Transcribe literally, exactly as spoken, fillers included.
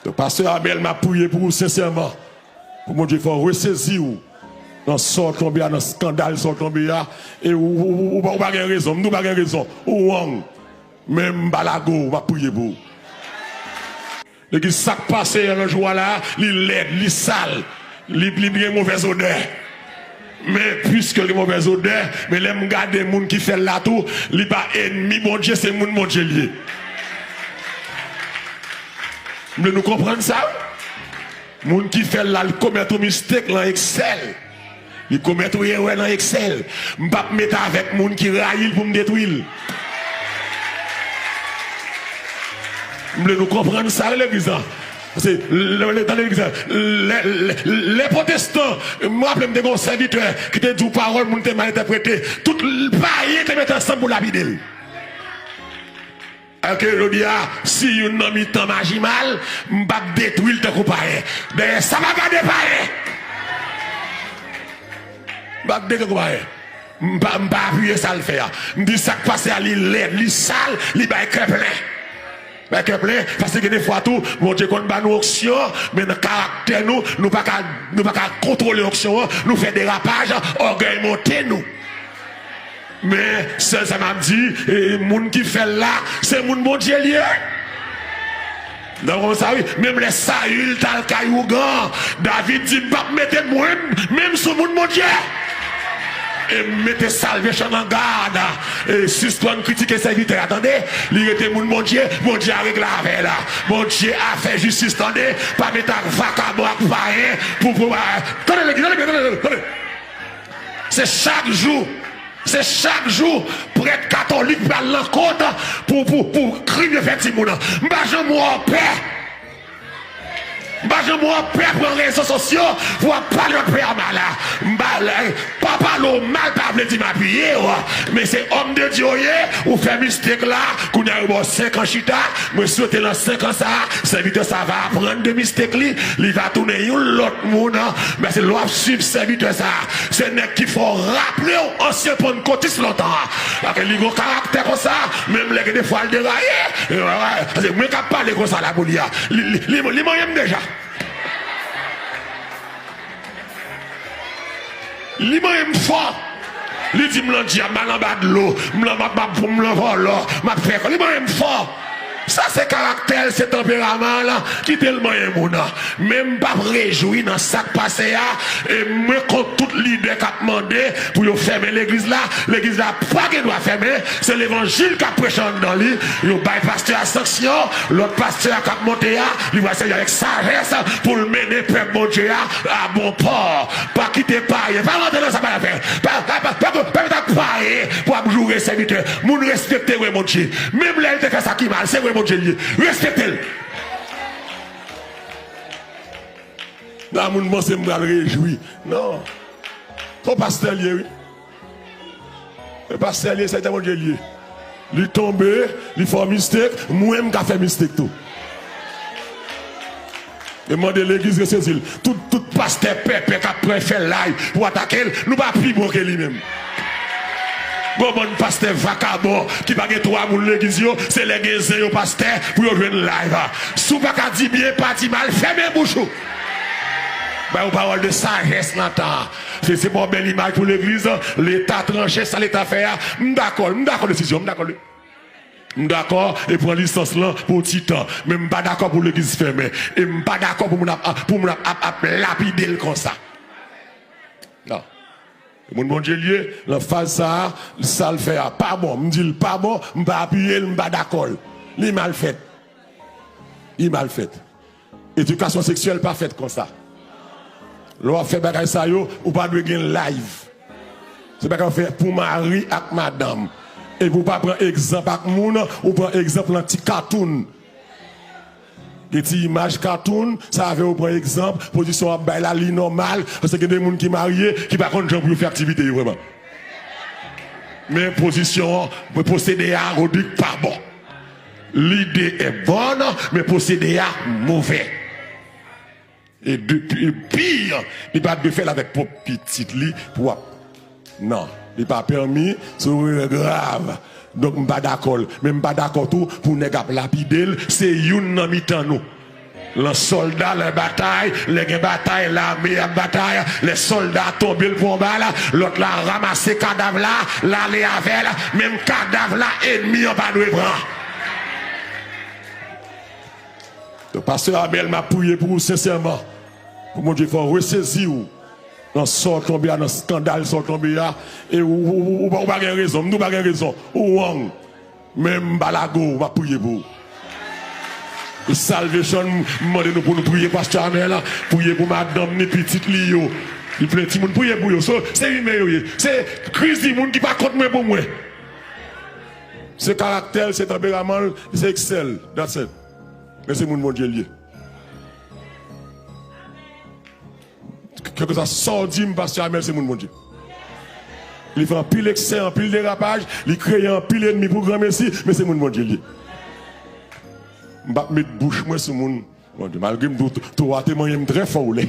Donk, pastè Abèl, m ap priye pou ou sensèman. Pou Bondye fè w resezi w nan sa w tonbe a, nan eskandal sa w tonbe a. E ou, ou, ou, ou pa, ou pa gen rezon. M di w pa gen rezon. Ou wrong. Men m pa lage w, m ap priye pou ou. Legliz, sa k pase a nan jou a la, li lèd, li sal, li, li gen movèz odè. Men piske l gen movèz odè, men lè m gade moun ki fè l la tou, li pa ènmi Bondye, se moun Bondye l ye. M vle nou konprann sa, wi. Moun ki fè l la, li komèt yon mistake nan Excel. Li komèt yon erè nan Excel. M p ap mete avèk moun ki rayi l pou m detwi l. M vle nou konprann sa, legliz la. Paske, lè, lè, tande legliz la. Lè, lè, lè pwotestan, m raple m te gen yon sèvitè ki te di yon pawòl, moun te mal entèprete. Tout payen te mete ansanm pou lapide l. Alòske jodi a, si youn nan mitan m aji mal, m p ap detwi l tankou payen. Dèyè sa, m ap gade payen. M p ap detwi l tankou payen. M pa, m pa apiye sa l fè a. M di sa k pase a, li lèd, li sal, li bay kè plen. Bay kè plen, paske gen de fwa tou, Bondye konn ba nou onksyon, men nan karaktè nou, nou pa ka, nou pa ka kontwole onksyon an, nou fè derapaj, ògèy monte nou. Men, sèl sa m ap di, e, moun ki fè l la, se moun Bondye l ye. Nan konn sa, wi. Menm lè Sayil t al kay ougan, David di, "M p ap mete mwen menm sou moun Bondye." E m mete Salvation an gad. E sispann kritike sèvitè a, tande. Li rete moun Bondye, Bondye a regle avè l. Bondye a fè jistis, tande. Pa mete ak vakabon, ak payen, pou, pou, a, tande, tande, tande, tande. Se chak jou, se chak jou, prèt katolik pral nan kot pou, pou, pou krim yo fè timoun. M pa janm wè w pè. M pa janm wè w pè pran rezo sosyo pou w ap pale lòt pè a mal. M pa, pa pale w mal pa vle di m apiye w. Men se òm de Dye w ye, ou fè mistake la, kounye a yo ba w senk an chita. Mwen swete nan senk an sa a, sèvitè sa a va aprann de mistake li, li va tounen yon lòt moun. Men se lè w ap swiv sèvitè sa a, se nèg ki fè w raple w ansyen pannkotis lontan an. Paske li gon karaktè konsa, menm lè gen de fwa l deraye. E, wè, wè, paske mwen k ap pale konsa la pou li a. Li, li, li, li manyen m deja. Li manyen m fò. Li di m lan dyab, m al anba dlo, m lan, m ap, m ap, m lan vòlò, m ap fè kò. Li manyen m fò. Sa se karaktè l, se tanperaman l ki te l manyen moun nan. Men m p ap rejwi nan sa k pase a. E mwen kont tout lidè k ap mande pou yo fèmen legliz la. Legliz la pa gen dwa fèmen. Se levanjil k ap preche anndan li. Yo bay pastè a sanksyon. Lòt pastè a k ap monte a, li pral sèvi avèk sajès pou l mennen pèp Bondye a a bon pò. Pa kite payen. Pa rantre nan sa pa afè. Pa, pa, pa, pa, pa met ak payen pou ap joure sèvitè. Moun respekte vre Bondye. Menm lè l te fè sa ki mal, se vre Bondye l ye. Respekte l. La, moun panse m pral rejwi. Non. Se yon pastè l ye, wi. Se pastè l ye, sèvitè Bondye l ye. Li tonbe, li fè yon mistake, mwen m ka fè mistake tou. E mande legliz resezi l. Tout, tout pastè pèpè k ap pran fè live pou atake l, nou pa pi bon ke li menm. Gon bann pastè vakabon ki pa gen twa moun legliz yo, se lè gen zen yo pastè pou yo jwenn live. Si w pa ka di byen, pa di mal, fèmen bouch ou. Ba yo pawòl de sajès nan tan an. Se, se pa yon bèl imaj pou legliz, Leta tranche sa Leta fè a. M dakò, m dakò desizyon, m dakò. M dakò, e pran lisans lan pou yon ti tan. Men m pa dakò pou legliz fèmen. E m pa dakò pou moun ap, pou moun ap, ap, ap lapide l konsa. Non. Moun Bondye l ye, nan faz sa a, sa l fè a pa bon. M di l pa bon, m pa apiye l, m pa dakò l. Li mal fèt. Li mal fèt. Edikasyon seksyèl pa fèt konsa. Lè w ap fè bagay sa yo, ou pa dwe gen live. Se bagay w fè pou mari ak madanm. Epi w pa pran egzanp ak moun, ou pran egzanp nan ti katoun. Gen ti imaj katoun, sa fè w pran egzanp, pozisyon w ap bay la, li nòmal, paske gen de moun ki marye, ki pa konn jan pou yo fè aktivite yo vrèman. Men pozisyon an, men pwosede a, Rodrigue, pa bon. Lide è bòn, men pwosede a move. E de, e pi, li pa dwe fè l avèk pwòp pitit li pou ap. Non, li pa pèmi, se yon erè grav. Donk, m pa dakò l. Men m pa dakò tou pou nèg ap lapide l, se youn nan mitan nou. Lan sòlda, lè batay, lè gen batay, lame ap batay, lè sòlda tonbe, l pran bal, lòt la ranmase kadav la, l ale avè l, menm kadav la, ènmi an pa dwe pran. Donk, Pastè Amèl, m ap priye pou ou sensèman, pou Bondye fè w resezi w nan sa w tonbe a, nan eskandal sa w tonbe a, e ou, ou, ou, ou pa, ou pa gen rezon, m di w pa gen rezon, ou wrong. Men m pa lage w, m ap priye pou ou. E Salvation, m mande nou pou nou priye Pastè Amèl, priye pou madanm ni pitit li yo. Li plen timoun, priye pou yo. So, se imen yo ye. Se kriz di moun ki pa kont mwen pou mwen. Se karaktè l, se tanperaman l, se eksè l. That's it. Men se moun Bondye l ye. Kèlkeswa sa w di m, Pastè Amèl se moun Bondye. Li fè anpil eksè, anpil derapaj, li kreye anpil ènmi pou granmesi, men se moun Bondye l ye. M p ap met bouch mwen sou moun Bondye. Malgre m di w, towo a te manyen m trè fò, w lè.